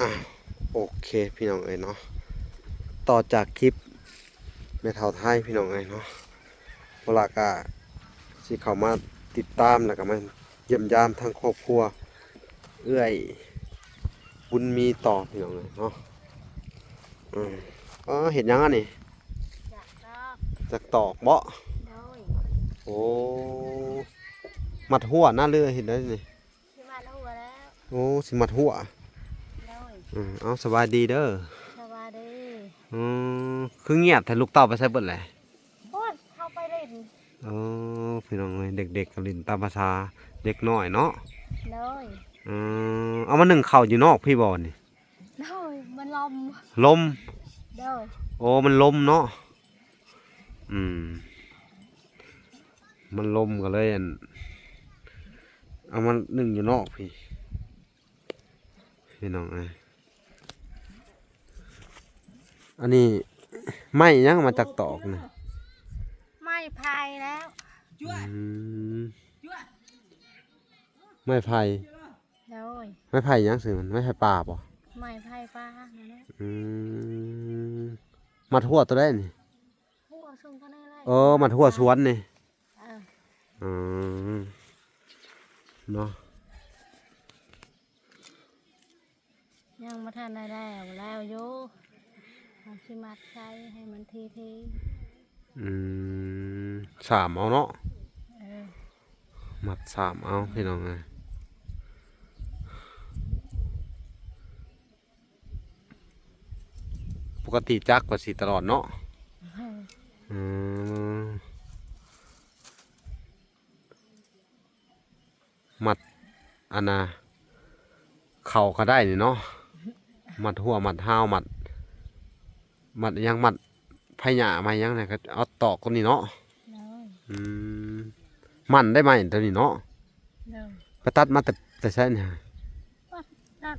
ອ່ະ ໂອເຄພີ່ນ້ອງເອີຍເນາະ ຕໍ່ຈາກຄລິບແມ່ເຖົ້າໄທພີ່ນ້ອງເອີຍເນາະ ພວກເຮົາກະຊິເຂົ້າມາຕິດຕາມ ແລ້ວກະມາຢ້ຽມຢາມທາງຄອບຄົວເອື້ອຍບຸນມີຕໍ່ພີ່ນ້ອງເອີຍເນາະ. ອືມ ອໍ ເຮັດຫຍັງອັນນີ້? ຈັກຕອກ ຈັກຕອກບໍ? ໂດຍ. ໂອ້ ມັດຮົ້ວນະ ຫຼືເຮັດໃດນີ້? ຊິມັດຮົ້ວແລ້ວ. ໂອ້ ຊິມັດຮົ້ວ. ໂດຍ. ອືມ ເອົາ ສະບາຍດີເດີ. ສະບາຍດີ. ອືມ ຄືງຽບແທ້ ລູກເຕົ້າໄປໃສເບິດແຫຼະ? ໂອ້ຍ ເຂົາໄປຫຼິ້ນ. ໂອ້ ພີ່ນ້ອງເອີຍ ເດັກໆກໍຫຼິ້ນຕາມພາສາເດັກນ້ອຍເນາະ. ໂດຍ. ອືມ ເອົາ ມາໜຶ້ງເຂົ້າຢູ່ນອກພີ້ບໍນີ້? ໂດຍ ມັນລົມ. ລົມ? ໂດຍ. ໂອ້ ມັນລົມເນາະ. ອືມ ມັນລົມກໍເລີຍ ອັນ ເອົາມາໜຶ້ງຢູ່ນອກພີ້ ພີ່ນ້ອງເອີຍ. ອັນນີ້ໄມ້ຫຍັງມາຈັກຕອກນະ? ໄມ້ໄຜ່ແລ້ວ. ອືມ ໄມ້ໄຜ່. ໂດຍ. ໄມ້ໄຜ່ຫຍັງຊື່ມັນ? ໄມ້ໄຜ່ປ່າບໍ? ໄມ້ໄຜ່ປ່ານັ້ນແຫຼະ. ອືມ ມັດຮົ້ວໂຕໃດນີ້? ຮົ້ວຊຸມເທົ່ານັ້ນແຫຼະ. ເອີ ມັດຮົ້ວສວນນີ້. ເອີ ອືມ ເນາະ. ຍັງບໍ່ທັນໄດ້ແລ້ວ ແລ້ວຢູ່ ເຮົາຊິມັດໃສ່ໃຫ້ມັນທີໆ. ອືມ ສາມເອົາເນາະ. ເອີ ມັດສາມເອົາ ພີ່ນ້ອງເອີຍ. ປົກກະຕິຈັກວ່າຊິຕະຫຼອດເນາະ. ເອີ ອືມ ມັດອັນນ່າ ເຂົ້າກໍໄດ້ນີ້ເນາະ ມັດຮົ້ວ ມັດຮາວ ມັດ ມັດຫຍັງ ມັດໄຜ່ຫຍ້າ ໄມ້ຫຍັງນະ ກໍເອົາຕອກຕົວນີ້ເນາະ. ໂດຍ. ອືມ ມັນໄດ້ໄມ້ຕົວນີ້ເນາະ. ໂດຍ. ໄປຕັດມາແຕ່ ແຕ່ໃສນີ້? ຕັດ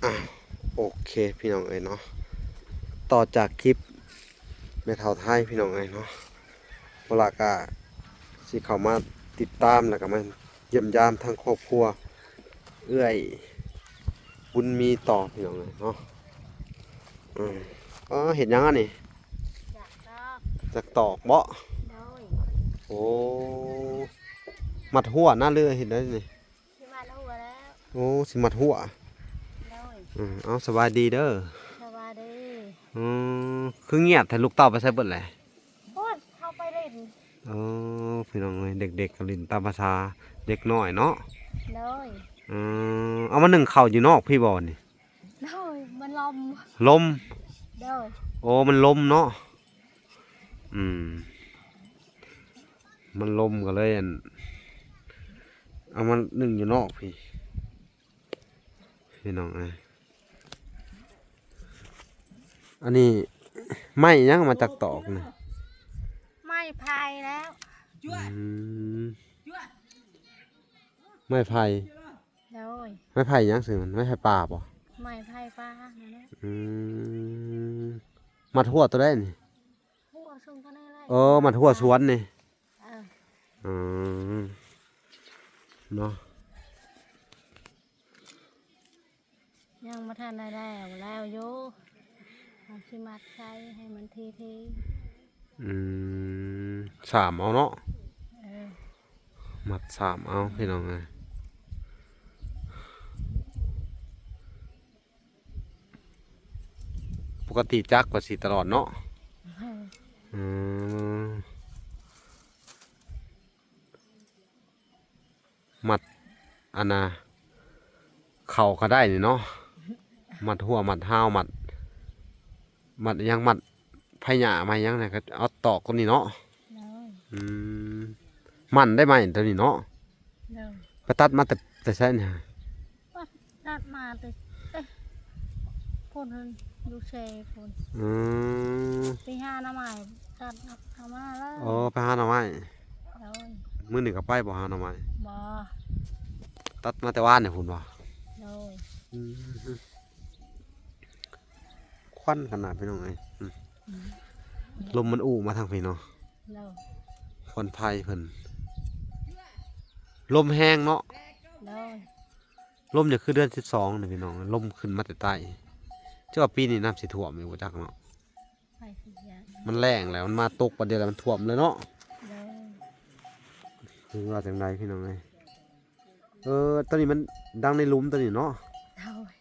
ອ່ະ ໂອເຄພີ່ນ້ອງເອີຍເນາະ ຕໍ່ຈາກຄລິບແມ່ເຖົ້າໄທພີ່ນ້ອງເອີຍເນາະ ພວກເຮົາກະຊິເຂົ້າມາຕິດຕາມ ແລ້ວກະມາຢ້ຽມຢາມທາງຄອບຄົວເອື້ອຍບຸນມີຕໍ່ພີ່ນ້ອງເອີຍເນາະ. ອືມ ອໍ ເຮັດຫຍັງອັນນີ້? ຈັກຕອກ. ຈັກຕອກບໍ? ໂດຍ. ໂອ້ ມັດຮົ້ວນະ ຫຼືເຮັດໃດນີ້? ຊິມັດຮົ້ວແລ້ວ. ໂອ້ ຊິມັດຮົ້ວ. ໂດຍ. ອືມ ເອົາ ສະບາຍດີເດີ. ສະບາຍດີ. ອືມ ຄືງຽບແທ້ ລູກເຕົ້າໄປໃສເບິດແຫຼະ? ໂອ້ຍ ເຂົາໄປຫຼິ້ນ. ໂອ້ ພີ່ນ້ອງເອີຍ ເດັກໆກໍຫຼິ້ນຕາມພາສາເດັກນ້ອຍເນາະ. ໂດຍ. ອືມ ເອົາມາໜຶ້ງເຂົ້າຢູ່ນອກພີ້ບໍນີ້? ໂດຍ ມັນລົມ. ລົມ? ໂດຍ. ໂອ້ ມັນລົມເນາະ. ອືມ ມັນລົມກໍເລີຍ ອັນ ເອົາມາໜຶ້ງຢູ່ນອກພີ້ ພີ່ນ້ອງເອີຍ. ອັນນີ້ໄມ້ຫຍັງມາຈັກຕອກນະ? ໄມ້ໄຜ່ແລ້ວ. ອືມ ໄມ້ໄຜ່. ໂດຍ. ໄມ້ໄຜ່ຫຍັງຊື່ມັນ? ໄມ້ໄຜ່ປ່າບໍ? ໄມ້ໄຜ່ປ່ານັ້ນແຫຼະ. ອືມ ມັດຮົ້ວໂຕໃດນີ້? ຮົ້ວຊຸມເທົ່ານັ້ນແຫຼະ. ເອີ ມັດຮົ້ວສວນນີ້. ເອີ ອືມ ເນາະ. ຍັງບໍ່ທັນໄດ້ແລ້ວ ແລ້ວຢູ່ ເຮົາຊິມັດໃສ່ໃຫ້ມັນທີໆ. ອືມ ສາມເອົາເນາະ. ເອີ ມັດສາມເອົາ ພີ່ນ້ອງເອີຍ. ປົກກະຕິຈັກວ່າຊິຕະຫຼອດເນາະ. ເອີ ອືມ ມັດອັນນ່າ ເຂົ້າກໍໄດ້ນີ້ເນາະ ມັດຮົ້ວ ມັດຮາວ ມັດ ມັດຫຍັງ ມັດໄຜ່ຫຍ້າ ໄມ້ຫຍັງນະ ກໍເອົາຕອກຕົວນີ້ເນາະ. ໂດຍ. ອືມ ມັນໄດ້ໄມ້ຕົວນີ້ເນາະ. ໂດຍ. ໄປຕັດມາແຕ່ ແຕ່ໃສນີ້? ຕັດມາແຕ່ ເອີ ພຸ້ນ ຢູ່ເຊພຸ້ນ. ອືມ ໄປຫາໜໍ່ໄມ້ ຕັດເອົາມາເລີຍ. ອໍ ໄປຫາໜໍ່ໄມ້. ໂດຍ. ມື້ນີ້ກໍໄປບໍ່ຫາໜໍ່ໄມ້? ບໍ່. ຕັດມາແຕ່ວານນີ້ພຸ້ນບໍ່? ໂດຍ. ອືມ ຄວັນຂະໜາດພີ່ນ້ອງເອີຍ ອືມ ອືມ ລົມມັນອູ້ມາທາງພີ້ເນາະ ໂດຍ ຄວັນໄຟເພິ່ນ ລົມແຮງເນາະ ໂດຍ ລົມນີ້ຄືເດືອນສິບສອງນີ້ພີ່ນ້ອງ ລົມຂຶ້ນມາແຕ່ໃຕ້ ເຈົ້າວ່າປີນີ້ນ້ຳຊິຖ້ວມຢູ່ບໍ່ຈັກເນາະ ໃຜຊິຢາກ ມັນແລ້ງແລ້ວ ມັນມາຕົກປານດຽວແລ້ວມັນຖ້ວມເລີຍເນາະ ໂດຍ ຄືວ່າຈັ່ງໃດພີ່ນ້ອງເອີຍ ເອີ ຕອນນີ້ມັນດັງໃນຫຼຸມຕອນນີ້ເນາະ ໂດຍ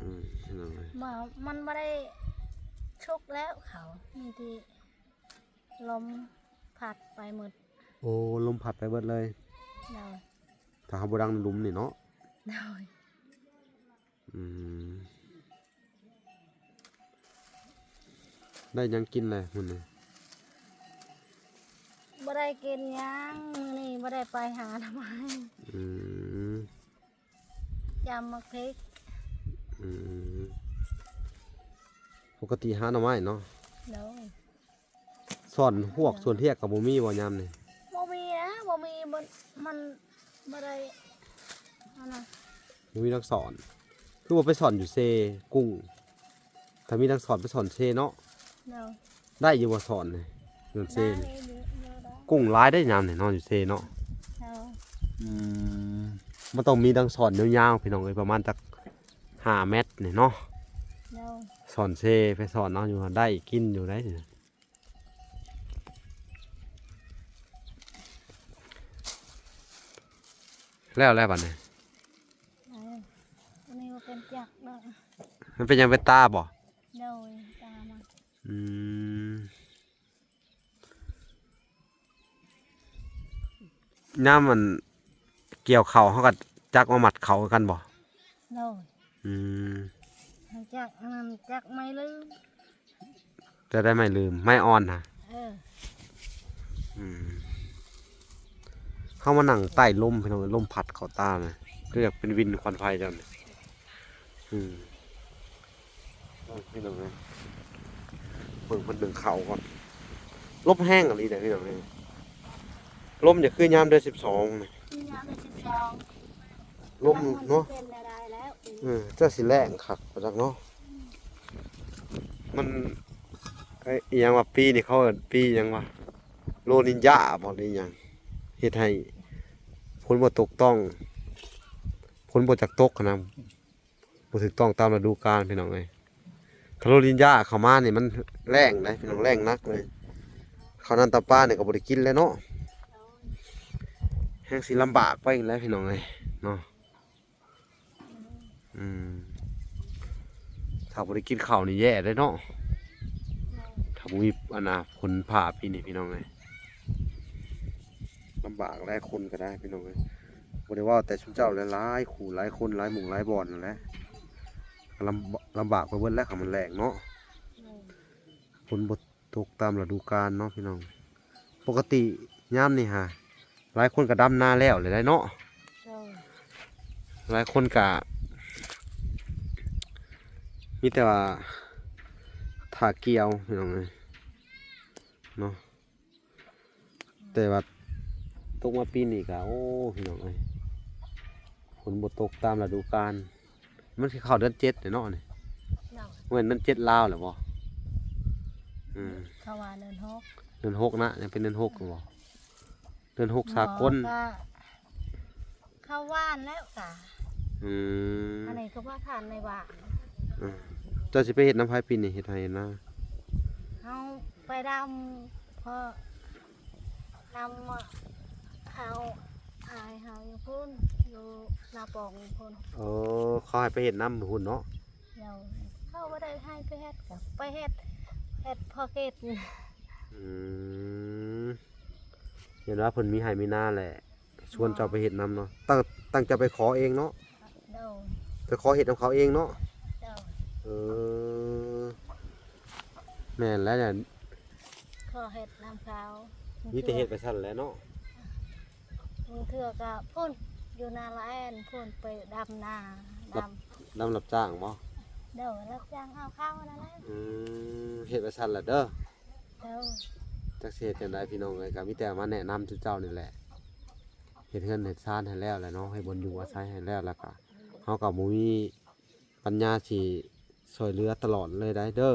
ອືມ ພີ່ນ້ອງເອີຍ ບໍ່ ມັນບໍ່ໄດ້ສຸກແລ້ວເຂົາ ມີແຕ່ລົມພັດໄປໝົດ ໂອ້ ລົມພັດໄປເບິດເລີຍ ໂດຍ ຖ້າເຮົາບໍ່ດັງໃນຫຼຸມນີ້ເນາະ ໂດຍ ອືມ ໄດ້ຫຍັງກິນແລ້ວມື້ນີ້ ບໍ່ໄດ້ກິນຫຍັງ ມື້ນີ້ບໍ່ໄດ້ໄປຫາໜໍ່ໄມ້ ອືມ ຈຳໝາກພິກ ອືມ ປົກກະຕິຫາໜໍ່ໄມ້ເນາະ ໂດຍ ສອນຮວກສວນຮຽກກໍບໍ່ມີບໍ່ຍາມນີ້ ບໍ່ມີນະ ບໍ່ມີ ມັນ ມັນບໍ່ໄດ້ ອັນນະ ບໍ່ມີນັກສອນ ຄືວ່າໄປສອນຢູ່ເຊກຸ້ງ ຖ້າມີນັກສອນໄປສອນເຊເນາະ ໂດຍ ໄດ້ຢູ່ບໍ່ສອນນີ້ ຢູ່ເຊ ໄດ້ຢູ່ ຢູ່ໄດ້ ກຸ້ງຫຼາຍໄດ໋ຍາມນີ້ເນາະ ຢູ່ເຊເນາະ ໂດຍ ອືມ ມັນຕ້ອງມີດັງສອນຍາວໆ ພີ່ນ້ອງເອີຍ ປະມານຈັກຫ້າແມັດນີ້ເນາະ ໂດຍ ສອນເຊ ໄປສອນເອົາຢູ່ ໄດ້ກິນຢູ່ໄດ໋ ແລ້ວແລ້ວບັດນີ້ ເອີ ອັນນີ້ບໍ່ເປັນຈັກດອກ ມັນເປັນຫຍັງ ເປັນຕາບໍ່ ໂດຍ ຕາມັນ ອືມ ຍາມມັນກ່ຽວເຂົ້າ ເຮົາກໍຈັກມາມັດເຂົ້າຄືກັນບໍ່ ໂດຍ ອືມ ຈັກອັນນັ້ນ ຈັກໄມ້ລືມ ຈະໄດ້ໄມ້ລືມ ໄມ້ອ່ອນນະ ເອີ ອືມ ເຮົາມານັ່ງໃຕ້ລົມ ພີ່ນ້ອງເອີຍ ລົມພັດເຂົ້າຕານະ ຄືຢາກເປັນວິນຄວັນໄຟຈັ່ງນີ້ ອືມ ເບິ່ງພີ່ນ້ອງເອີຍ ເບິ່ງເພິ່ນໜຶ້ງເຂົ້າກ່ອນ ລົມແຮງອີ່ຫຼີເດ້ພີ່ນ້ອງເອີຍ ລົມຈະຄືຍາມເດືອນສິບສອງນີ້ ຍາມເດືອນສິບສອງ ລົມເນາະ ເປັນໄດ້ແລ້ວ ເອີ ເຈົ້າຊິແລ້ງຄັກບໍ່ຈັກເນາະ ມັນ ເອີ ອີ່ຫຍັງວ່າ ປີນີ້ເຂົາເອີ້ນປີຫຍັງວະ ໂລນິນຍາບໍ່ ຫຼືຫຍັງ ເຮັດໃຫ້ຝົນບໍ່ຕົກຕ້ອງ ຝົນບໍ່ຈັກຕົກຫັ້ນນະ ບໍ່ຖືກຕ້ອງຕາມລະດູການ ພີ່ນ້ອງເອີຍ ຄັນໂລນິນຍາເຂົ້າມານີ້ ມັນແລ້ງເດ້ ພີ່ນ້ອງ ແລ້ງໜັກເລີຍ ເຂົ້ານ້ຳຕຳປານີ້ກໍບໍ່ໄດ້ກິນແລ້ວເນາະ ແຮງຊິລຳບາກໄປອີກແລ້ວ ພີ່ນ້ອງເອີຍເນາະ ອືມ ຖ້າບໍ່ໄດ້ກິນເຂົ້ານີ້ແຍ່ເດ້ເນາະ ຖ້າບໍ່ມີອັນນະ ຝົນຟ້າປີນີ້ ພີ່ນ້ອງເອີຍ ລຳບາກແຫຼະ ຄົນກໍໄດ້ ພີ່ນ້ອງເອີຍ ບໍ່ໄດ້ເວົ້າແຕ່ຊຸມເຈົ້າ ຫຼາຍໆຄູ່ຫຼາຍຄົນ ຫຼາຍໝູ່ຫຼາຍບ່ອນນັ້ນແຫຼະ ກໍລຳ ລຳບາກໄປເບິດແຫຼະ ຄັນມັນແລ້ງເນາະ ໂດຍ ຝົນບໍ່ຕົກຕາມລະດູການເນາະ ພີ່ນ້ອງ ປົກກະຕິຍາມນີ້ຫາ ຫຼາຍຄົນກໍດຳນາແລ້ວແຫຼະເນາະ ໂດຍ ຫຼາຍຄົນກໍມີແຕ່ວ່າຖ້າກ່ຽວ ພີ່ນ້ອງເອີຍເນາະ ແຕ່ວ່າຕົກມາປີນີ້ກໍ ໂອ້ ພີ່ນ້ອງເອີຍ ຝົນບໍ່ຕົກຕາມລະດູການ ມັນຊິເຂົ້າເດືອນເຈັດແລ້ວເນາະນີ້ ໂດຍ ແມ່ນເດືອນເຈັດລາວແລ້ວບໍ່ ອືມ ເຂົາວ່າເດືອນຫົກ ເດືອນຫົກນະ ຍັງເປັນເດືອນຫົກຢູ່ບໍ່ ເດືອນຫົກສາກົນ ບໍ່ ກໍເຂົ້າຫວ່ານແລ້ວກະ ອືມ ອັນນີ້ກໍວ່າທ່ານໃນຫວ່ານ ອືມ ເຈົ້າຊິໄປເຮັດນຳໃຜປີນີ້ ເຮັດໄຮ່ເຮັດນາ ເຮົາໄປດຳ ເພາະ ນຳເຮົາ ອ້າຍເຮົາຢູ່ພຸ້ນ ຢູ່ນາປອງພຸ້ນ ເອີ ເຂົາໃຫ້ໄປເຮັດນຳພຸ້ນເນາະ ເຈົ້າ ເຂົາບໍ່ໄດ້ໃຫ້ໄປເຮັດ ກໍໄປເຮັດ ເຮັດພໍກິນ ອືມ ເຫັນວ່າເພິ່ນມີໄຮ່ມີນາແຫຼະ ຊວນເຈົ້າໄປເຮັດນຳເນາະ ຕັ້ງ ຕັ້ງໃຈໄປຂໍເອງເນາະ ໂດຍ ໄປຂໍເຮັດນຳເຂົາເອງເນາະ ໂດຍ ເອີ ແມ່ນແລ້ວແຫຼະ ຂໍເຮັດນຳເຂົາ ມີແຕ່ເຮັດໄປຊັ້ນແຫຼະເນາະ ບາງເທື່ອກໍພຸ້ນ ຢູ່ນາລະແອນພຸ້ນ ໄປດຳນາ ດຳ ດຳ ດຳຮັບຈ້າງບໍ່ ໂດຍ ຮັບຈ້າງເອົາເຂົ້ານັ້ນແຫຼະ ອືມ ເຮັດໄປຊັ້ນແຫຼະເດີ ໂດຍ ຈັກຊິເຮັດຈັ່ງໃດ ພີ່ນ້ອງເອີຍ ກໍມີແຕ່ມາແນະນຳສູ່ເຈົ້ານີ້ແຫຼະ ເຮັດເຮືອນເຮັດຊານໃຫ້ແລ້ວແຫຼະເນາະ ເຮັດບ່ອນຢູ່ອາໄສໃຫ້ແລ້ວ ແລ້ວກໍເຮົາກໍບໍ່ມີປັນຍາຊິ ຊ່ອຍເຫຼືອຕະຫຼອດເລີຍໄດ໋ເດີ.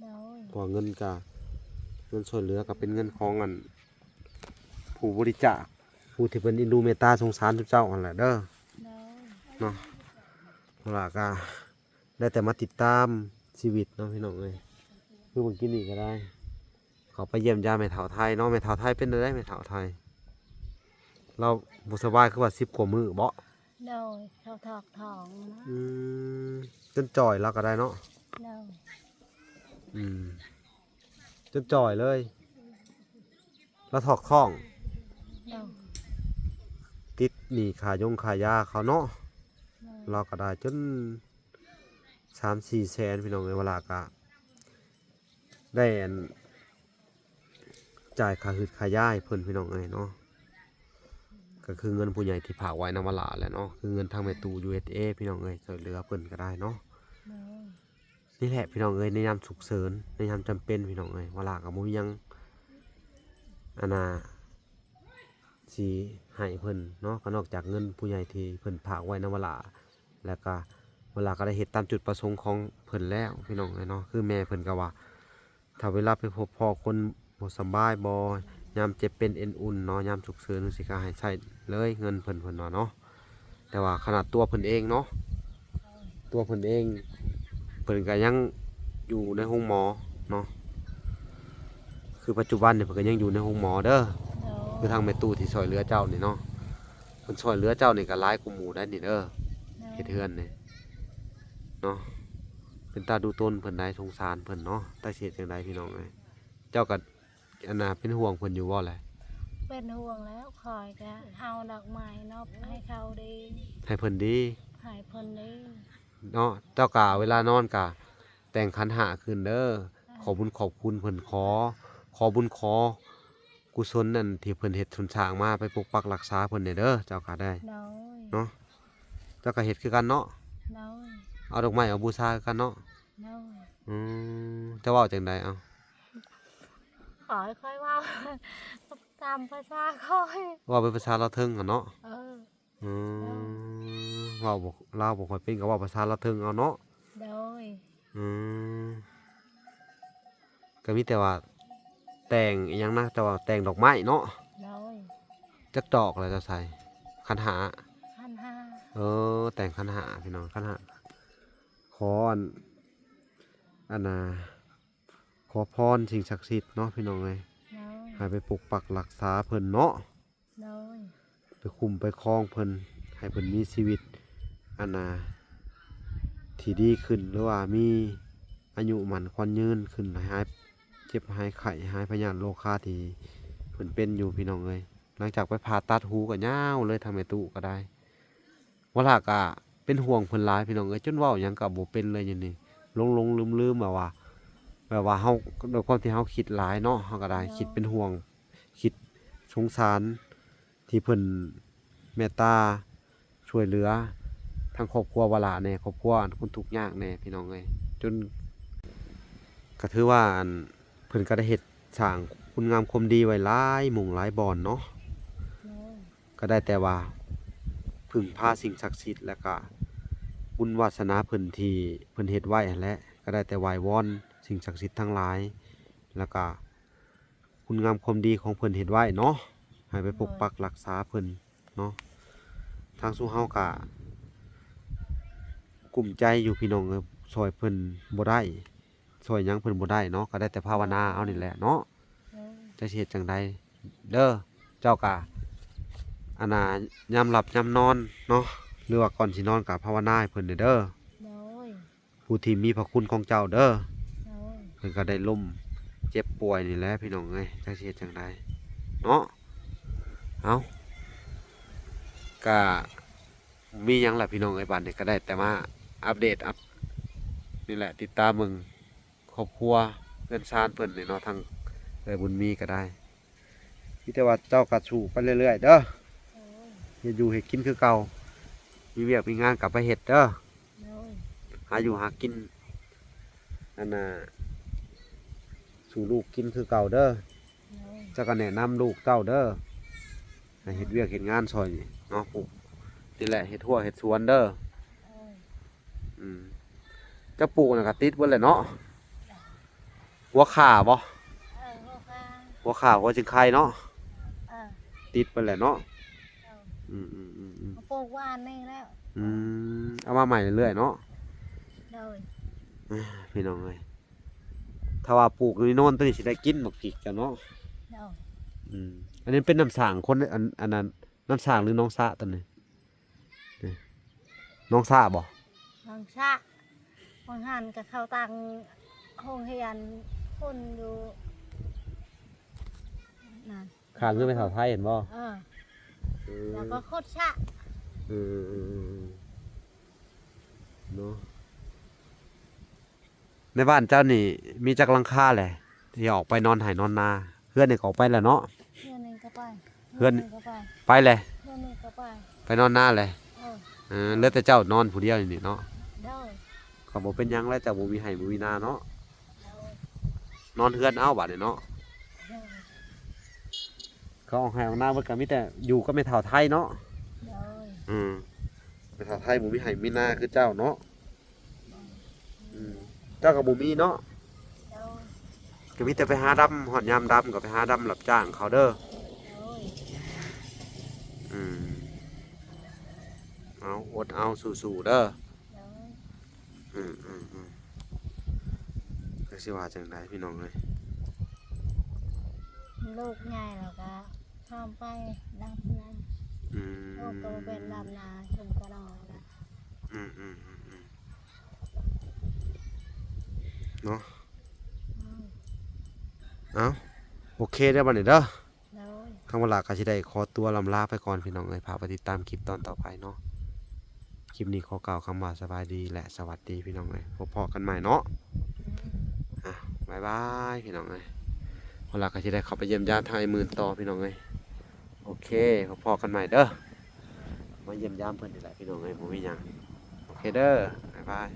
ໂດຍ. ເພາະວ່າເງິນກະ ເງິນຊ່ອຍເຫຼືອກະເປັນເງິນຂອງອັນ ຜູ້ບໍລິຈາກ ຜູ້ທີ່ເພິ່ນເອັນດູເມດຕາສົງສານເຈົ້າຫັ້ນແຫຼະເດີ. ໂດຍ. ເນາະ ເວລາກະໄດ້ແຕ່ມາຕິດຕາມຊີວິດເນາະພີ່ນ້ອງເອີຍ. ຄືເມື່ອກີ້ນີ້ກະໄດ້ ເຂົ້າໄປຢ້ຽມຢາມແມ່ເຖົ້າໄທເນາະ. ແມ່ເຖົ້າໄທເປັນຈັ່ງໃດແມ່ເຖົ້າໄທ? ລາວບໍ່ສະບາຍຄືວ່າສິບກວ່າມື້ບໍ? ໂດຍ ເຂົາຖອກທ້ອງນະ. ອືມ ຈົນຈ່ອຍລາວກະໄດ້ເນາະ. ໂດຍ. ອືມ ຈົນຈ່ອຍເລີຍ ລາວຖອກທ້ອງ. ໂດຍ. ຕິດໜີ້ຄ່າຢົງຄ່າຢາເຂົາເນາະ. ໂດຍ. ລາວກະໄດ້ຈົນສາມສີ່ແສນພີ່ນ້ອງເອີຍ. ວາລາກະໄດ້ອັນ ຈ່າຍຄ່າຫືດຄ່າຢາໃຫ້ເພິ່ນພີ່ນ້ອງເອີຍເນາະ. ກະຄືເງິນຜູ້ໃຫຍ່ທີ່ຝາກໄວ້ນຳວາລາແຫຼະເນາະ ຄືເງິນທາງແມ່ຕູ້ ຢູເອສເອ ພີ່ນ້ອງເອີຍ. ຊ່ອຍເຫຼືອເພິ່ນກະໄດ້ເນາະ. ໂດຍ. ນີ້ແຫຼະພີ່ນ້ອງເອີຍ ໃນຍາມສຸກເສີນ ໃນຍາມຈຳເປັນພີ່ນ້ອງເອີຍ ວາລາກະບໍ່ມີຫຍັງ ອັນນ່າ ຊິໃຫ້ເພິ່ນເນາະ ກະນອກຈາກເງິນຜູ້ໃຫຍ່ທີ່ເພິ່ນຝາກໄວ້ນຳວາລາ ແລ້ວກະວາລາກະໄດ້ເຮັດຕາມຈຸດປະສົງຂອງເພິ່ນແລ້ວພີ່ນ້ອງເອີຍເນາະ. ຄືແມ່ເພິ່ນກະວ່າ ຖ້າເວລາໄປພົບພໍ້ຄົນບໍ່ສະບາຍບໍ ຍາມເຈັບເປັນເອັນອຸ່ນເນາະ ຍາມສຸກເສີນຈັ່ງຊີ້ກະໃຫ້ໃຊ້ເລີຍເງິນເພິ່ນ ເພິ່ນວ່າເນາະ. ແຕ່ວ່າຂະໜາດຕົວເພິ່ນເອງເນາະ ຕົວເພິ່ນເອງ ເພິ່ນກະຍັງຢູ່ໃນໂຮງໝໍເນາະ. ຄືປັດຈຸບັນນີ້ເພິ່ນກະຍັງຢູ່ໃນໂຮງໝໍເດີ. ໂດຍ. ຄືທາງແມ່ຕູ້ທີ່ຊ່ອຍເຫຼືອເຈົ້ານີ້ເນາະ ເພິ່ນຊ່ອຍເຫຼືອເຈົ້ານີ້ກະຫຼາຍກວ່າໝູ່ໄດ໋ນີ້ເດີ. ໂດຍ. ເຮັດເຮືອນນີ້ເນາະ ເປັນຕາດູຕົນເພິ່ນໄດ໋ ສົງສານເພິ່ນເນາະ. ແຕ່ຊິເຮັດຈັ່ງໃດພີ່ນ້ອງເອີຍ ເຈົ້າກະ ອັນນ່າ ເປັນຫ່ວງເພິ່ນຢູ່ບໍ່ແຫຼະ? ເປັນຫ່ວງແລ້ວ ຂ້ອຍກະເອົາດອກໄມ້ນອບໃຫ້ເຂົາເດ້ ໃຫ້ເພິ່ນດີ ໃຫ້ເພິ່ນເດ້ເນາະ. ເຈົ້າກະເວລານອນກະແຕ່ງຂັນຫ້າຂຶ້ນເດີ. ເອີ ຂໍບຸນຂອບຄຸນເພິ່ນ ຂໍ ຂໍບຸນຂໍກຸສົນອັນທີ່ເພິ່ນເຮັດສົນສ້າງມາ ໄປປົກປັກລັກສາເພິ່ນແດ່ເດີ ເຈົ້າກະໄດ້. ໂດຍ. ເນາະ ເຈົ້າກະເຮັດຄືກັນເນາະ. ໂດຍ. ເອົາດອກໄມ້ເອົາບູຊາຄືກັນເນາະ. ໂດຍ. ອືມ ເຈົ້າເວົ້າຈັ່ງໃດເອົາ? ຂ້ອຍ ຂ້ອຍເວົ້າຕາມພາສາຂ້ອຍ ເວົ້າເປັນພາສາລາວເທິງຫັ້ນເນາະ. ເອີ. ອືມ ເວົ້າບໍ່ ລາວບໍ່ຄ່ອຍເປັນ ກະເວົ້າພາສາລາວເທິງເອົາເນາະ. ໂດຍ. ອືມ ກະມີແຕ່ວ່າແຕ່ງອີ່ຫຍັງນະ ແຕ່ວ່າແຕ່ງດອກໄມ້ເນາະ. ໂດຍ. ຈັກດອກລະເຈົ້າໃສ່? ຂັນຫ້າ. ຂັນຫ້າ. ເອີ ແຕ່ງຂັນຫ້າພີ່ນ້ອງ ຂັນຫ້າ. ຂໍອັນ ອັນນ່າ ຂໍພອນສິ່ງສັກສິດເນາະພີ່ນ້ອງເອີຍ. ໂດຍ. ໃຫ້ໄປປົກປັກລັກສາເພິ່ນເນາະ. ໂດຍ. ໄປຄຸ້ມໄປຄອງເພິ່ນ ໃຫ້ເພິ່ນມີຊີວິດ ອັນນ່າ ທີ່ດີຂຶ້ນ ຫຼືວ່າມີອາຍຸໝັ້ນຂວັນຍືນຂຶ້ນ ໃຫ້ຫາຍເຈັບຫາຍໄຂ້ ຫາຍພະຍາດໂລຄາທີ່ເພິ່ນເປັນຢູ່ພີ່ນ້ອງເອີຍ. ຫຼັງຈາກໄປຜ່າຕັດຫູກະຍາວເລີຍ ທາງແມ່ຕູ້ກະໄດ້. ວາລາກະເປັນຫ່ວງເພິ່ນຫຼາຍພີ່ນ້ອງເອີຍ ຈົນເວົ້າຫຍັງກະບໍ່ເປັນເລີຍ. ຢູ່ນີ້ຫຼົງໆລືມໆ ແບບວ່າ ແບບວ່າເຮົາ ດ້ວຍຄວາມທີ່ເຮົາຄິດຫຼາຍເນາະ ເຮົາກະໄດ້ ໂດຍ ຄິດເປັນຫ່ວງ ຄິດສົງສານ ທີ່ເພິ່ນເມດຕາຊ່ວຍເຫຼືອທັງຄອບຄົວວາລາແດ່ ຄອບຄົວອັນຄົນທຸກຍາກແດ່ພີ່ນ້ອງເອີຍ. ຈົນ ກະຖືວ່າອັນ ເພິ່ນກະໄດ້ເຮັດສ້າງຄຸນງາມຄວາມດີໄວ້ຫຼາຍໝ່ອງຫຼາຍບ່ອນເນາະ. ໂດຍ. ກະໄດ້ແຕ່ວ່າເພິ່ງພາສິ່ງສັກສິດ ແລ້ວກະບຸນວາສະໜາເພິ່ນທີ່ເພິ່ນເຮັດໄວ້ຫັ້ນແຫຼະ. ກະໄດ້ແຕ່ໄຫວ້ວອນສິ່ງສັກສິດທັງຫຼາຍ ແລ້ວກະຄຸນງາມຄວາມດີຂອງເພິ່ນເຮັດໄວ້ເນາະ ໃຫ້ໄປປົກປັກ ໂດຍ ລັກສາເພິ່ນເນາະ. ທາງຊຸມເຮົາກະກຸ້ມໃຈຢູ່ພີ່ນ້ອງເອີຍ ຊ່ອຍເພິ່ນບໍ່ໄດ້ ຊ່ອຍຫຍັງເພິ່ນບໍ່ໄດ້ເນາະ ກະໄດ້ແຕ່ພາວະນາເອົານີ້ແຫຼະເນາະ. ໂດຍ. ຈັກຊິເຮັດຈັ່ງໃດເດີ ເຈົ້າກະ ອັນນ່າ ຍາມຫຼັບຍາມນອນເນາະ ຫຼືວ່າກ່ອນຊິນອນກະພາວະນາໃຫ້ເພິ່ນແດ່ເດີ. ໂດຍ. ຜູ້ທີ່ມີພະຄຸນຂອງເຈົ້າເດີ. ໂດຍ. ເພິ່ນກະໄດ້ລົ້ມເຈັບປ່ວຍນີ້ແຫຼະພີ່ນ້ອງເອີຍ ຈັກຊິເຮັດຈັ່ງໃດເນາະ. ເອົ້າ ກະ ມີຫຍັງລະພີ່ນ້ອງເອີຍ ບາດນີ້ກະໄດ້ແຕ່ມາອັບເດດ ອັບ ນີ້ແຫຼະ ຕິດຕາມເບິ່ງຄອບຄົວເຮືອນຊານເພິ່ນນີ້ເນາະ ທາງເອື້ອຍບຸນມີກະໄດ້. ມີແຕ່ວ່າເຈົ້າກະສູ້ໄປເລື້ອຍໆເດີ. ໂດຍ. ເຮັດຢູ່ເຮັດກິນຄືເກົ່າ ມີວຽກມີງານກະໄປເຮັດເດີ. ໂດຍ. ຫາຢູ່ຫາກິນ ອັນນ່າ ສູ່ລູກກິນຄືເກົ່າເດີ. ໂດຍ. ເຈົ້າກະແນະນຳລູກເຕົ້າເດີ ໃຫ້ເຮັດວຽກເຮັດງານຊ່ອຍເນາະ ປູກ ນີ້ແຫຼະ ເຮັດຮົ້ວເຮັດສວນເດີ. ໂດຍ. ອືມ ເຈົ້າປູກນັ້ນກໍຕິດເບິດແຫຼະເນາະ. ຫົວຂ່າບໍ່? ເອີ ຫົວຂ່າ ຫົວຂ່າ ຫົວຈຶ່ງໄຄເນາະ. ເອີ ຕິດເບິດແຫຼະເນາະ. ເອີ ອືມໆໆໆ ເຮົາປູກວານນີ້ແລ້ວ. ອືມ ເອົາມາໃໝ່ເລື້ອຍໆເນາະ. ໂດຍ ເອີ ພີ່ນ້ອງເອີຍ ຖ້າວ່າປູກຢູ່ໂນນຕົວນີ້ ຊິໄດ້ກິນໝາກພິກເຈົ້າເນາະ. ໂດຍ ອືມ ອັນນີ້ເປັນນ້ຳສ້າງຄົນ ອັນ ອັນນັ້ນ ນ້ຳສ້າງ ຫຼື ໜອງສະຕົວນີ້? ນີ້ ໜອງສະບໍ່? ໜອງສະ ບາງຫັ້ນກໍເຂົ້າຕັ້ງໂຮງຮຽນຄົນຢູ່ນັ້ນ ຂ້າງເຮືອນແມ່ເຖົ້າໄທເຫັນບໍ່? ເອີ ເອີ ແລ້ວກໍຂຸດສະ. ເອີໆໆໆ ເນາະ. ໃນບ້ານເຈົ້ານີ້ມີຈັກຫຼັງຄາແຫຼະ ທີ່ອອກໄປນອນໄຮ່ນອນນາ? ເຮືອນນີ້ກໍອອກໄປແລ້ວເນາະ. ເຮືອນນີ້ກໍໄປ ເຮືອນນີ້ກໍໄປ ໄປແຫຼະ. ເຮືອນນີ້ກໍໄປ ໄປນອນນາແຫຼະ. ເອີ ເອີ ເຫຼືອແຕ່ເຈົ້ານອນຜູ້ດຽວຢູ່ນີ້ເນາະ. ໂດຍ ກໍບໍ່ເປັນຫຍັງແຫຼະ ເຈົ້າບໍ່ມີໄຮ່ບໍ່ມີນາເນາະ. ໂດຍ ນອນເຮືອນເອົາບາດນີ້ເນາະ. ໂດຍ ເຂົາອອກໄຮ່ອອກນາເບິດ ກໍມີແຕ່ຢູ່ກັບແມ່ເຖົ້າໄທເນາະ. ໂດຍ ອືມ ແມ່ເຖົ້າໄທບໍ່ມີໄຮ່ມີນາຄືເຈົ້າເນາະ. ອືມ ເຈົ້າກໍບໍ່ມີເນາະ. ໂດຍ ກໍມີແຕ່ໄປຫາດຳ ຮອດຍາມດຳກໍໄປຫາດຳຮັບຈ້າງເຂົາເດີ. ໂດຍ ອືມ ເອົາ ອົດເອົາ ສູ້ໆເດີ. ໂດຍ ອືມໆໆ ຈັກຊິວ່າຈັ່ງໃດພີ່ນ້ອງເອີຍ. ລູກໃຫຍ່ແລ້ວກໍພ້ອມໄປດຳນຳ. ອືມ ລູກກໍບໍ່ເປັນດຳນາ ເພິ່ນກໍນ້ອຍແລ້ວ. ອືມໆໆໆ ເນາະ. ອືມ ເອົ້າ ໂອເຄເດີບັດນີ້ເດີ. ໂດຍ ທາງເວລາກໍຊິໄດ້ຂໍຕົວລ່ຳລາໄປກ່ອນພີ່ນ້ອງເອີຍ. ຝາກໄວ້ຕິດຕາມຄລິບຕອນຕໍ່ໄປເນາະ. ຄລິບນີ້ຂໍກ່າວຄຳວ່າສະບາຍດີ ແລະ ສະຫວັດດີພີ່ນ້ອງເອີຍ. ພົບພໍ້ກັນໃໝ່ເນາະ. ອືມ ອ່ະ ບາຍບາຍພີ່ນ້ອງເອີຍ. ເວລາກໍຊິໄດ້ເຂົ້າໄປຢ້ຽມຢາມທາງອ້າຍໝື່ນຕໍ່ພີ່ນ້ອງເອີຍ. ໂອເຄ ພົບພໍ້ກັນໃໝ່ເດີ. ມາຢ້ຽມຢາມເພິ່ນນີ້ແຫຼະພີ່ນ້ອງເອີຍ ບໍ່ມີຫຍັງ. ໂອເຄເດີ ບາຍບາຍ.